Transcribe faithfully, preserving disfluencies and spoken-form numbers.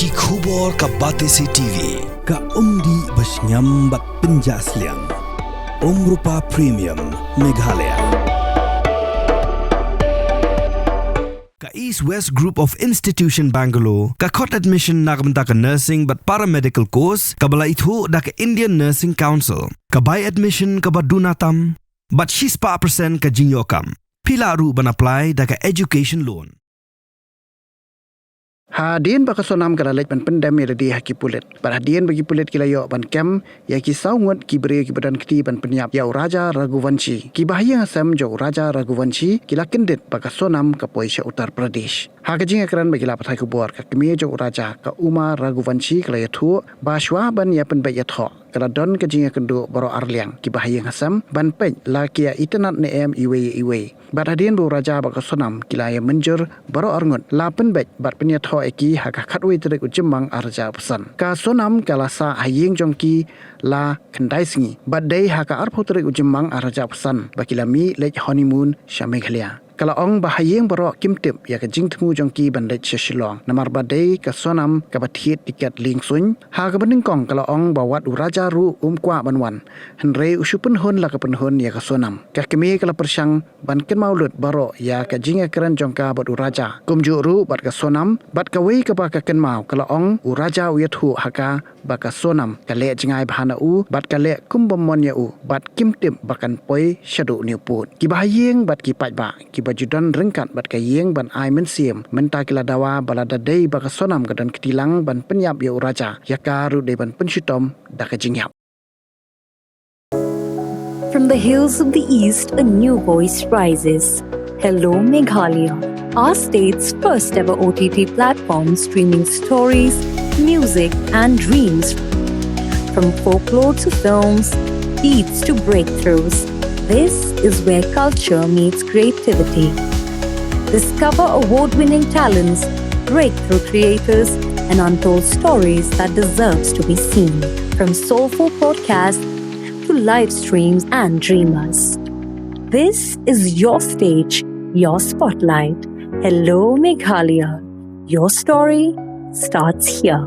Ki khubor ka Batesi T V. Ka umdih ba shngiam bad pynjah sliang. Umrupa Premium, Meghalaya. Ka East West Group of Institution Bangalore ka khot admission na ka bynta ka nursing bad paramedical course kaba la ithuh da ka Indian Nursing Council. Ka bai admission kaba duna tam bad shispah percent ka jingïoh kam. Phi lah ruh ban apply da ka education loan. Hadien ba ka Sonam ka la leit ban pyndem ïa lade ha ki pulit, bad hadien ba ki pulit ki la ïoh ban kem ïa ki saw ngut ki briew kiba don kti ban pynïap ïa u Raja Raghuvanshi, ki bahaïing hasem jong u Raja Raghuvanshi ki la kyndit ba ka Sonam ka poi sha Uttar Pradesh. Ha ka jingïakren bad ki lad pathai khubor, ka kmie jong u Raja, ka Uma Raghuvanshi, ka la ïathuh ba shuwa ban ïa pynbeit ïathoh, ka la don ka jingïakynduh baroh arliang ki bahaïing hasem ban peit la ki ïa itynnad ne em iwei ïa iwei. Bad hadien ba u Raja bad ka Sonam ki la ïa mynjur, baroh arngut la pynbeit bad pynïathoh ïa ki ha ka khatwei tarik u Jymmang arhajar arphew san. Ka Sonam ka la sah ha ïing jong ki la khyndai sngi, bad dei ha ka arphew tarik u Jymmang arhajar arphew san ba ki la mih leit honeymoon sha Meghalaya. Ka la ong ba ha ïing baroh kim tip ïa ka jingthmu jong ki ban leit sha Shillong, namar ba dei ka Sonam kaba thied tiket liengsuiñ. Ha kaba nyngkong ka la ong ba wat u Raja ruh um kwah ban wan, hynrei u shu pynhun la ka pynhun ïa ka Sonam. Ka kmie ka la pyrshang ban kynmaw lut baroh ïa ka jingïakren jong ka bad u Raja, kumjuh ruh bad ka Sonam. Bad kawei kaba ka kynmaw, ka la ong u Raja u ïathuh ha ka ba ka Sonam ka leh jngai bha na u bad ka leh kum bym mon ïa u, bad kim tip ba kan poi shaduh une u pud. Ki bahaïing bad ki paidbah kiba ju don ryngkat bad ka ïing ban ai mynsiem mynta ki la dawa ba lada dei ba ka Sonam ka don kti lang ban pynïap ïa u Raja, ïa ka ruh dei ban pynshitom da ka jingïap. From the hills of the East, a new voice rises. Hello, Meghalaya, our state's first ever O T T platform, streaming stories, music, and dreams. From folklore to films, beats to breakthroughs, this is where culture meets creativity. Discover award winning talents, breakthrough creators, and untold stories that deserves to be seen. From soulful podcasts to live streams and dreamers. This is your stage, your spotlight. Hello, Meghalaya. Your story starts here.